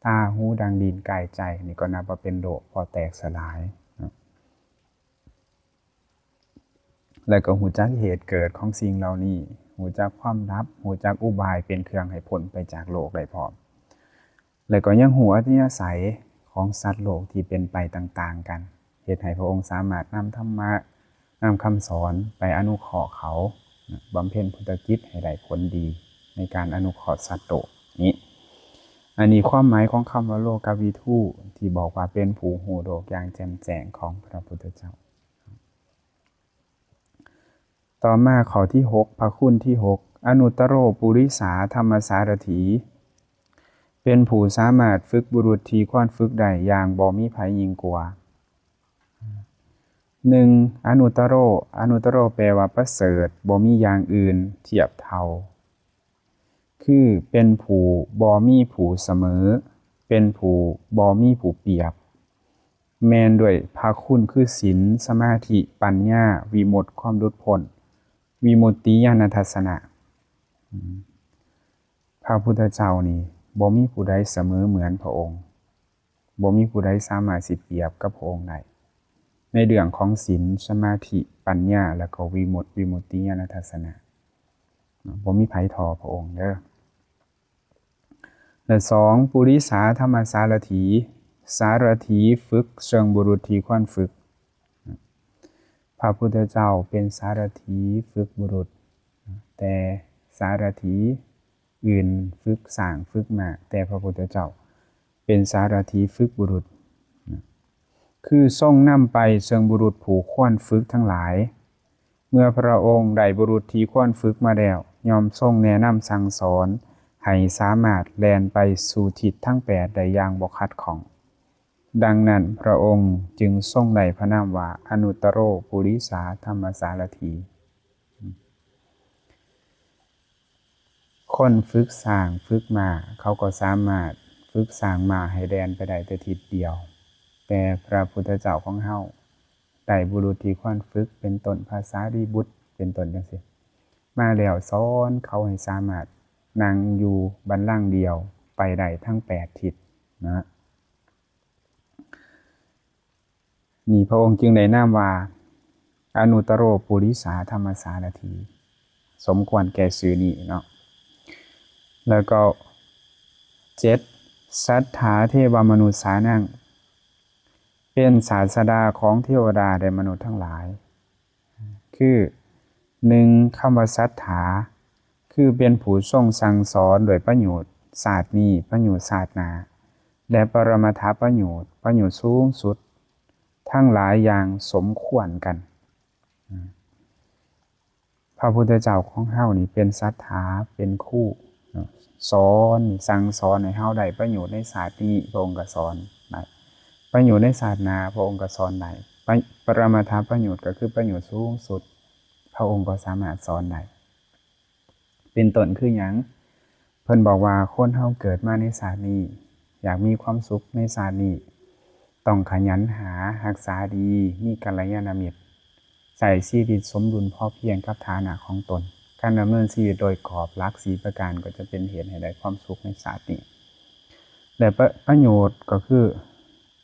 ຕາ, ຫູ, ດັງ, ລີ້ນ, ກາຍ, ໃຈ ນີ້ກໍນັບວ່າເປັນໂລກ ເພາະແຕກສະຫຼາຍ. ແລະ ກໍຮູ້ຈັກເຫດເກີດຂອງສິ່ງເຫຼົ່ານີ້, ຮູ້ຈັກຄວາມດັບ, ຮູ້ຈັກອຸບາຍເປັນເຄື່ອງໃຫ້ພົ້ນໄປຈາກໂລກໄດ້ພ້ອມ. ແລະ ກໍຍັງຮູ້ອັດທະຍາໄສຂອງສັດໂລກທີ່ເປັນໄປຕ່າງໆກັນ, ເຮັດໃຫ້ພະອົງສາມາດນຳທຳມະ, ນຳຄຳສອນໄປອະນຸເຄາະເຂົາ, ບຳເພັນພຸດທະກິດໃຫ້ໄດ້ຜົນດີໃນການອະນຸເຄາະສັດໂລກນີ້. ອັນນີ້ຄວາມໝາຍຂອງຄຳວ່າໂລກະວິທູ ທີ່ບອກວ່າເປັນຜູ້ຮູ້ໂລກຢ່າງແຈ່ມແຈ້ງຂອງພະພຸດທະເຈົ້າ. ຕໍ່ມາຂໍ້ທີຫົກ ພະຄຸນທີຫົກ ອະນຸດຕະໂຣປຸລິສາທຳມະສາລະຖີ ເປັນຜູ້ສາມາດຝຶກບຸລຸດທີ່ຄວນຝຶກໄດ້ຢ່າງບໍ່ມີໃຜຍິ່ງກວ່າ. ໜຶ່ງ ອະນຸດຕະໂຣ, ອະນຸດຕະໂຣແປວ່າປະເສີດ, ບໍ່ມີຢ່າງອື່ນທຽບເທົ່າ. ຄືເປັນຜູ້ບໍ່ມີຜູ້ສະເໝີ, ເປັນຜູ້ບໍ່ມີຜູ້ປຽບ, ແມ່ນດ້ວຍພະຄຸນຄືສິນ, ສະມາທິ, ປັນຍາ, ວິມຸດ, ຄວາມຫຼຸດພົ້ນ, ວິມຸດຕິຍານະທັດສະນະ. ອືມ ພະພຸດທະເຈົ້ານີ້ບໍ່ມີຜູ້ໃດສະເໝີເໝືອນພະອົງ. ບໍ່ມີຜູ້ໃດສາມາດຊິປຽບກັບພະອົງໄດ້ ໃນເລື່ອງຂອງສິນ, ສະມາທິ, ປັນຍາ ແລ້ວກໍວິມຸດ, ວິມຸດຕິຍານະທັດສະນະ. ບໍ່ມີໃຜທໍ່ພະອົງເດີ້. ແລະ ສອງ ປຸລິສາທຳມະສາລະຖີ, ສາລະຖີຝຶກເຊິ່ງບຸລຸດທີ່ຄວນຝຶກ. ພະພຸດທະເຈົ້າເປັນສາລະຖີຝຶກບຸລຸດ, ແຕ່ສາລະຖີອື່ນຝຶກຊ້າງຝຶກມ້າ, ແຕ່ພະພຸດທະເຈົ້າເປັນສາລະຖີຝຶກບຸລຸດ, ຄືຊົງນຳໄປເຊິ່ງບຸລຸດຜູ້ຄວນຝຶກທັງຫຼາຍ. ເມື່ອພະອົງໄດ້ບຸລຸດທີ່ຄວນຝຶກມາແລ້ວ, ຍ່ອມຊົງແນະນຳສັ່ງສອນໃຫ້ສາມາດແລ່ນໄປສູ່ທິດທັງແປດໄດ້ຢ່າງບໍ່ຂັດຂ້ອງ. ດັ່ງນັ້ນ ພະອົງຈຶ່ງຊົງໄດ້ພະນາມວ່າ ອະນຸດຕະໂຣປຸລິສາທຳມະສາລະຖີ. ຄົນຝຶກຊ້າງຝຶກມ້າ ເຂົາກໍສາມາດຝຶກຊ້າງມ້າໃຫ້ແລ່ນໄປໄດ້ແຕ່ທິດດຽວ, ແຕ່ພະພຸດທະເຈົ້າຂອງເຮົາໄດ້ບຸລຸດທີ່ຄວນຝຶກ ເປັນຕົ້ນພະສາລີບຸດ ເປັນຕົ້ນ ຈັ່ງຊີ້ ມາແລ້ວ ສອນເຂົາໃຫ້ສາມາດນັ່ງຢູ່ບັນລັງດຽວໄປໄດ້ທັງແປດທິດນະ. ນີ້ພະອົງຈຶ່ງໄດ້ນາມວ່າ ອະນຸດຕະໂຣປຸລິສາທຳມະສາລະຖີ, ສົມຄວນແກ່ຊື່ນີ້ເນາະ. ແລ້ວກໍ ເຈັດ ສັດຖາເທວະມະນຸດສານັງ, ເປັນສາດສະດາຂອງເທວະດາ ແລະ ມະນຸດທັງຫຼາຍ. ຄື ໜຶ່ງ ຄຳວ່າສັດຖາ ຄືເປັນຜູ້ຊົງສັ່ງສອນດ້ວຍປະໂຫຍດຊາດນີ້, ປະໂຫຍດຊາດໜ້າ ແລະ ປະລະມັດຖະປະໂຫຍດ, ປະໂຫຍດສູງສຸດ ທັງຫຼາຍຢ່າງສົມຄວນກັນ. ພະພຸດທະເຈົ້າຂອງເຮົານີ້ເປັນສັດຖາ, ເປັນຄູເນາະ, ສອນ, ສັ່ງສອນໃຫ້ເຮົາໄດ້ປະໂຫຍດໃນຊາດນີ້, ພະອົງກໍສອນໄດ້. ປະໂຫຍດໃນຊາດໜ້າ, ພະອົງກໍສອນໄດ້. ປະ, ປະລະມັດຖະປະໂຫຍດ ກໍຄືປະໂຫຍດສູງສຸດ, ພະອົງກໍສາມາດສອນໄດ້. ເປັນຕົ້ນຄືຫຍັງ? ເພິ່ນບອກວ່າ ຄົນເຮົາເກີດມາໃນຊາດນີ້ ຢາກມີຄວາມສຸກໃນຊາດນີ້ ຕ້ອງຂະຫຍັນຫາ, ຮັກສາດີ, ມີກັນລະຍານະມິດ, ໃຊ້ຊີວິດສົມດຸນພໍພຽງກັບຖານະຂອງຕົນ. ການດຳເນີນຊີວິດໂດຍກອບຫຼັກສີ່ປະການ ກໍຈະເປັນເຫດໃຫ້ໄດ້ຄວາມສຸກໃນຊາດນີ້. ແລະ ປະ, ປະໂຫຍດກໍຄື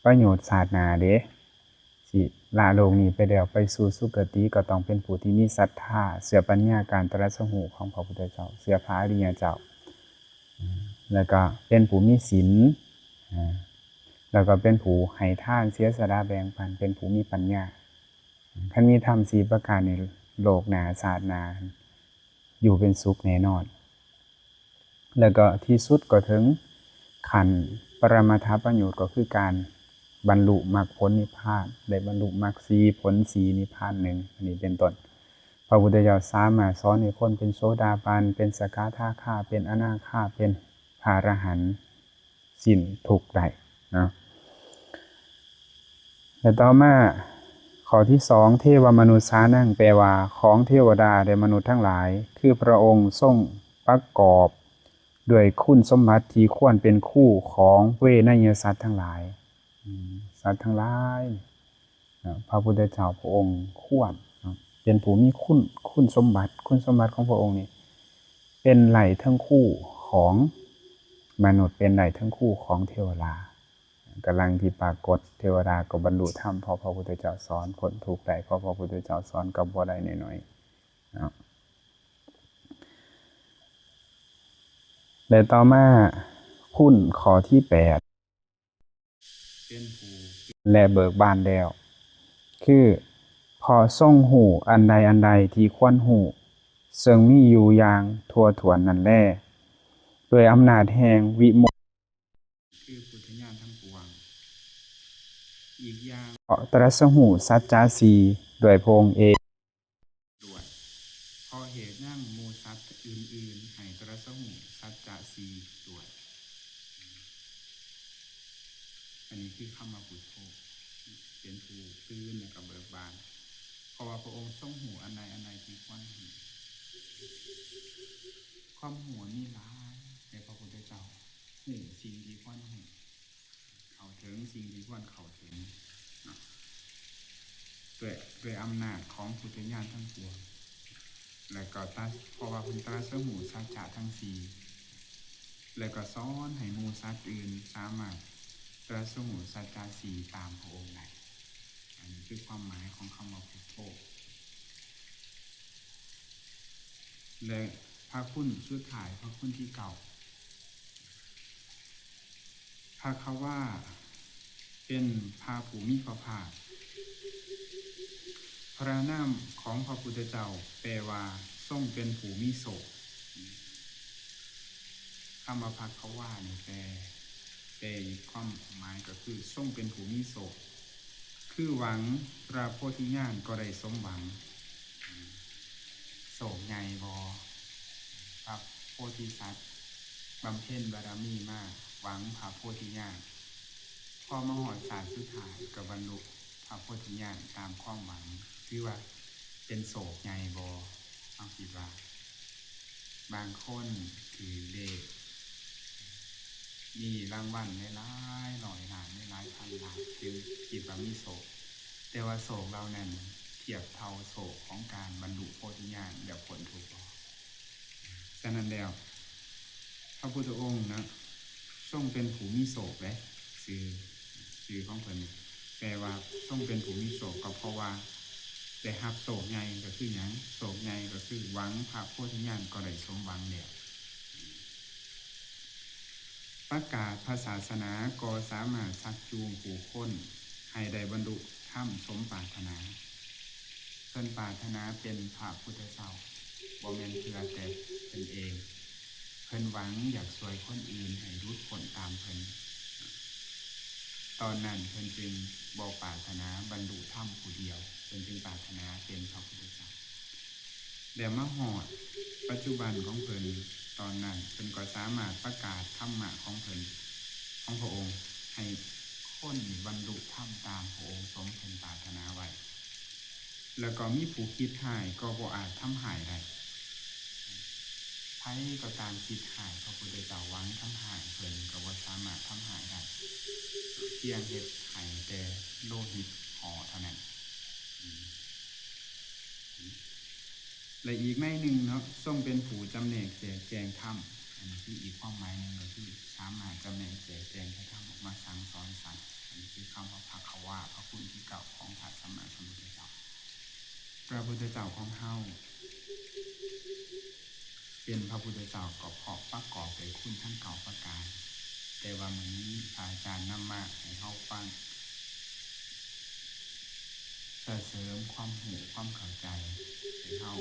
ປະໂຫຍດຊາດໜ້າເດ. ຊິລະໂລກນີ້ໄປແລ້ວ ໄປສູ່ສຸຄະຕິ ກໍຕ້ອງເປັນຜູ້ທີ່ມີສັດທາ, ເຊື່ອປັນຍາການຕະລັດສະຮູ້ຂອງພະພຸດທະເຈົ້າ, ເຊື່ອພະອະລິຍະເຈົ້າ, ແລ້ວກໍເປັນຜູ້ມີສິນ, ແລ້ວກໍເປັນຜູ້ໃຫ້ທານ, ເສຍສະຫຼະ, ແບ່ງປັນ, ເປັນຜູ້ມີປັນຍາ. ຄັນມີທຳສີ່ປະການນີ້, ໂລກໜ້າ, ຊາດໜ້າ, ຢູ່ເປັນສຸກແນ່ນອນ. ແລ້ວກໍທີ່ສຸດກໍເຖິງຂັ້ນປະມາດຖະປະໂຫຍດ ກໍຄືການບັນລຸມັກຜົນນິບພານ ໄດ້ບັນລຸມັກສີ່ ຜົນສີ່ ນິບພານໜຶ່ງ ອັນນີ້ເປັນຕົ້ນ. ພະພຸດທະເຈົ້າສາມາດສອນໃຫ້ຄົນເປັນໂສດາບັນ ເປັນສະກະທາຄາ ເປັນອະນາຄາ ເປັນພະອະລະຫັນ ສິ້ນທຸກໄດ້ເນາະ. ແລະ ຕໍ່ມາຂໍ້ທີສອງ ເທວະມະນຸດສານັງ ແປວ່າຂອງເທວະດາ ແລະ ມະນຸດທັງຫຼາຍ ຄືພະອົງຊົງປະກອບດ້ວຍຄຸນສົມບັດທີ່ຄວນເປັນຄູຂອງເວໄນຍະສັດທັງຫຼາຍ. ອືມ ສັດທັງຫຼາຍ ເນາະ ພະພຸດທະເຈົ້າພະອົງຄວນເນາະ ເປັນຜູ້ມີຄຸນ ຄຸນສົມບັດ ຄຸນສົມບັດຂອງພະອົງນີ້ ເປັນໄລ່ເທິງຄູຂອງມະນຸດ ເປັນໄລ່ເທິງຄູຂອງເທວະດາ. ກຳລັງທີ່ປາກົດ ເທວະດາກໍບັນລຸທຳ ເພາະພະພຸດທະເຈົ້າສອນ ພົ້ນທຸກໄດ້ ເພາະພະພຸດທະເຈົ້າສອນ ກໍບໍ່ໄດ້ໜ້ອຍໆເນາະ. ແລະ ຕໍ່ມາ ຄຸນຂໍ້ທີແປດ ເປັນຜູ້ ແລະ ເບີກບານແລ້ວ ຄື ເພາະຊົງຮູ້ອັນໃດອັນໃດທີ່ຄວນຮູ້ ເຊິ່ງມີຢູ່ຢ່າງທົ່ວຖ້ວນນັ້ນແລ ດ້ວຍອຳນາດແຫ່ງວິໂມກ ຄືພຸດທະຍານທັງປວງ. ອີກຢ່າງ ເພາະຕຣັດສະຮູ້ສັດຈະສີ່ດ້ວຍພະອົງເອງ ດ້ວຍ ເພາະເຫດຫຍັງໝູ່ສັດອື່ນໆ ໃຫ້ຕຣັດສະຮູ້ສັດຈະສີ່ດ້ວຍ. ອັນນີ້ຄືຄຳວ່າພຸດໂທ ເປັນຜູ້ຕື່ນ ແລະ ກໍເບີກບານ ເພາະວ່າພະອົງຊົງຮູ້ອັນໃດອັນໃດທີ່ຄວນຮູ້. ຄວາມຮູ້ມີຫຼາຍ ແຕ່ພະພຸດທະເຈົ້າຮູ້ສິ່ງທີ່ຄວນຮູ້ ເຂົ້າເຖິງສິ່ງທີ່ຄວນເຂົ້າເຖິງເນາະ ດ້ວຍ ດ້ວຍອຳນາດຂອງພຸດທະຍານທັງປວງ ແລະກໍຕັດ ເພາະວ່າເພິ່ນຕຣັດສະຮູ້ສັດຈະທັງສີ່ ແລະກໍສອນໃຫ້ໝູ່ສັດອື່ນສາມາດຕຣັດສະຮູ້ສັດຈະສີ່ຕາມພະອົງໄດ້. ອັນນີ້ຄືຄວາມໝາຍຂອງຄຳວ່າພຸດໂທ. ແລະ ພະຄຸນສຸດທ້າຍ ພະຄຸນທີເກົ້າ ພະຄະວາ ເປັນພະຜູ້ມີພະພາກ. ພະນາມຂອງພະພຸດທະເຈົ້າແປວ່າຊົງເປັນຜູ້ມີໂຊກ. ຄຳວ່າພະຄະວານີ້ແປ ແປອີກຄວາມໝາຍກໍຄືຊົງເປັນຜູ້ມີໂຊກ ຄືຫວັງພະໂພທິຍານກໍໄດ້ສົມຫວັງ. ໂຊກໃຫຍ່ບໍ່? ພະໂພທິສັດບຳເພັນບາລະມີມາ ຫວັງພະໂພທິຍານ ພໍມາຮອດຊາດສຸດທ້າຍກໍບັນລຸພະໂພທິຍານຕາມຄວາມຫວັງ ຖືວ່າເປັນໂຊກໃຫຍ່ບໍ່? ເຮົາຄິດວ່າ ບາງຄົນຖືກເລກ ມີລາງວັນຫຼາຍໆຮ້ອຍລ້ານ ຫຼາຍໆພັນລ້ານ ຈຶ່ງຄິດວ່າມີໂຊກ ແຕ່ວ່າໂຊກເຫຼົ່ານັ້ນທຽບເທົ່າໂຊກຂອງການບັນລຸໂພທິຍານແລ້ວພົ້ນທຸກບໍ່? ສະນັ້ນແລ້ວ ພະພຸດທະອົງນະ ຊົງເປັນຜູ້ມີໂຊກເດ້. ຊື່ ຊື່ຂອງເພິ່ນນີ້ແປວ່າຊົງເປັນຜູ້ມີໂຊກ ກໍເພາະວ່າໄດ້ຮັບໂຊກໃຫຍ່. ກໍຄືຫຍັງ? ໂຊກໃຫຍ່ກໍຄືຫວັງພະໂພທິຍານກໍໄດ້ສົມຫວັງແລ້ວ. ປະກາດພະສາສະໜາກໍສາມາດຊັກຈູງຜູ້ຄົນໃຫ້ໄດ້ບັນລຸທຳສົມປາດຖະໜາ. ເພິ່ນປາດຖະໜາເປັນພະພຸດທະເຈົ້າ ບໍ່ແມ່ນເພື່ອແຕ່ເພິ່ນເອງ. ເພິ່ນຫວັງຢາກຊ່ວຍຄົນອື່ນໃຫ້ຫຼຸດພົ້ນຕາມເພິ່ນ. ຕອນນັ້ນເພິ່ນຈຶ່ງບໍ່ປາດຖະໜາບັນລຸທຳຜູ້ດຽວ, ເພິ່ນຈຶ່ງປາດຖະໜາເປັນພະພຸດທະເຈົ້າ. ແລະມາຮອດປັດຈຸບັນຂອງເພິ່ນ, ຕອນນັ້ນເພິ່ນກໍສາມາດປະກາດທຳມະຂອງເພິ່ນ, ຂອງພະອົງ, ໃຫ້ຄົນນີ້ບັນລຸທຳຕາມພະອົງສົມເພິ່ນປາດຖະໜາໄວ້. ແລ້ວກໍມີຜູ້ຄິດຮ້າຍກໍບໍ່ອາດທຳຮ້າຍໄດ້. ໃຜກໍຕາມຄິດຮ້າຍພະພຸດທະເຈົ້າ, ຫວັງທຳຮ້າຍເພິ່ນ, ກໍບໍ່ສາມາດທຳຮ້າຍໄດ້, ພຽງເຮັດໃຫ້ແຕ່ໂລຫິດຫໍ່ເທົ່ານັ້ນ. ແລະ ອີກໃນໜຶ່ງເນາະ, ຊົງເປັນຜູ້ຈຳແນກແຈກແຈງທຳ. ອັນນີ້ຄືອີກຄວາມໝາຍໜຶ່ງ, ກໍຄືສາມາດຈຳແນກແຈກແຈງພະທຳອອກມາສັ່ງສອນສັດ. ອັນນີ້ຄືຄຳວ່າພະຄະວາ, ພະຄຸນທີເກົ້າຂອງພະສຳມາສຳພຸດທະເຈົ້າ. ພະພຸດທະເຈົ້າຂອງເຮົາເປັນພະພຸດທະເຈົ້າ ກໍເພາະປະກອບດ້ວຍຄຸນທັງເກົ້າປະການ. ແຕ່ວ່າມື້ນີ້ພະອາຈານນຳມາໃຫ້ເຮົາຟັງ ເພື່ອເສີມຄວາມຮູ້ຄວາມເຂົ້າໃຈ ໃຫ້ເຮົາ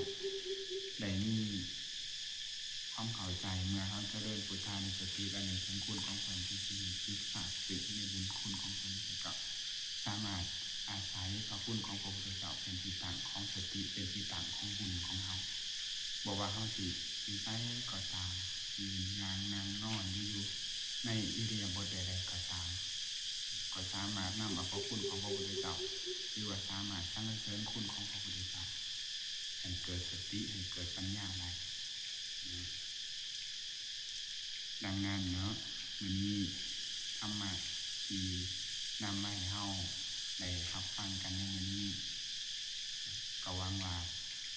ໄດ້ມີ ເຂົ້າໃຈ ເມື່ອເຮົາຈະເລີນພຸດທານຸສະຕິ ແລະ ນຶກເຖິງຄຸນຂອງເພິ່ນ ຈຶ່ງຊິຮູ້ສຶກຊາບຊຶ້ງໃນບຸນຄຸນຂອງເພິ່ນ ແລະ ກໍສາມາດອາໄສພະຄຸນຂອງພະພຸດທະເຈົ້າເປັນທີ່ຕັ້ງຂອງສະຕິ ເປັນທີ່ຕັ້ງຂອງບຸນຂອງເຮົາ. ບໍ່ວ່າເຮົາຊິຢູ່ໃສກໍຕາມ, ຢືນ, ຍ່າງ, ນັ່ງ, ນອນ ຫຼື ຢູ່ໃນອິລິຍາບົດໃດໆກໍຕາມ, ກໍສາມາດນຳເອົາພະຄຸນຂອງພະພຸດທະເຈົ້າ ຫຼືວ່າສາມາດສັນລະເສີນຄຸນຂອງພະພຸດທະເຈົ້າ ໃຫ້ເກີດສະຕິ ໃຫ້ເກີດປັນຍາໄດ້. ດັ່ງນັ້ນເນາະ, ມື້ນີ້ທຳມະທີ່ນຳມາໃຫ້ເຮົາໄດ້ຮັບຟັງກັນໃນມື້ນີ້ ກໍຫວັງວ່າ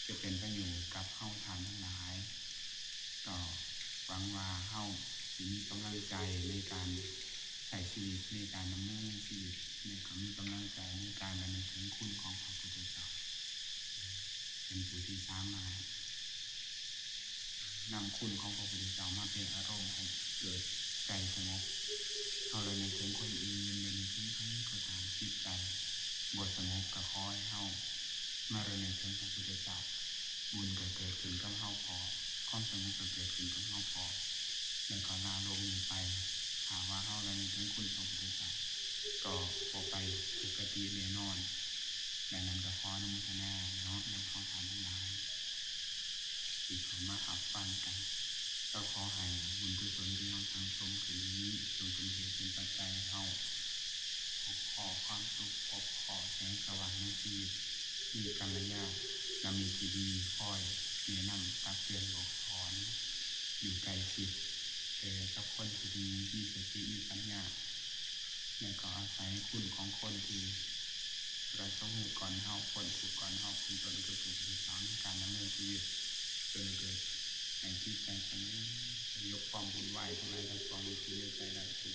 ຈະເປັນປະໂຫຍດກັບເຮົາທ່ານທັງຫຼາຍ. ກໍຫວັງວ່າເຮົາຊິມີກຳລັງໃຈໃນການໃຊ້ຊີວິດ, ໃນການດຳເນີນຊີວິດ, ແລະ ກໍມີກຳລັງໃຈໃນການລະນຶກເຖິງຄຸນຂອງພະພຸດທະເຈົ້າ, ເປັນຜູ້ທີ່ສາມາດ ນຳຄຸນຂອງພະພຸດທະເຈົ້າມາເປັນອາລົມໃຫ້ເກີດໃຈສະຫງົບ. ເຮົາລະນຶກເຖິງຄົນອື່ນ, ລະນຶກເຖິງໃຜກໍຕາມ, ຈິດໃຈບໍ່ສະຫງົບ, ກໍຂໍໃຫ້ເຮົາມາລະນຶກເຖິງພະພຸດທະເຈົ້າ, ບຸນກໍເກີດຂຶ້ນກັບເຮົາພ້ອມ, ຄວາມສະຫງົບກໍເກີດຂຶ້ນກັບເຮົາພ້ອມ, ແລ້ວກໍລາໂລກນີ້ໄປ. ຖ້າວ່າເຮົາລະນຶກເຖິງຄຸນພະພຸດທະເຈົ້າ, ກໍບໍ່ໄປທຸກຄະຕິແນ່ນອນ. ດັ່ງນັ້ນກໍຂໍອະນຸໂມທະນາເນາະ ນຳເຮົາທ່ານທັງຫຼາຍ ທີ່ເຂົ້າມາຮັບຟັງກັນ. ກໍຂໍໃຫ້ບຸນກຸສົນທີ່ເຮົາສັ່ງສົມຂຶ້ນນີ້ ຈົ່ງເປັນເຫດເປັນປັດໄຈໃຫ້ເຮົາພົບພໍ້ຄວາມສຸກ, ພົບພໍ້ແສງສະຫວ່າງໃນຊີວິດ, ມີກັນລະຍານະມິດທີ່ດີຄອຍແນະນຳ, ຕັກເຕືອນ, ບອກສອນ, ຢູ່ໃກ້ຊິດແຕ່ກັບຄົນທີ່ດີ, ມີສະຕິ, ມີປັນຍາ, ແລະ ກໍອາໄສຄຸນຂອງຄົນທີ່ປະສົບທຸກກ່ອນເຮົາ, ພົ້ນທຸກກ່ອນເຮົາ, ເປັນຕົ້ນຄືພະພຸດທະເຈົ້າ, ໃນການດຳເນີນຊີວິດ ຈົນເກີດໃຫ້ຈິດໃຈສະຫງົບ, ສະຫງົບຄວາມວຸ່ນວາຍທັງຫຼາຍທັງປວງທີ່ຢູ່ໃນໃຈໄດ້.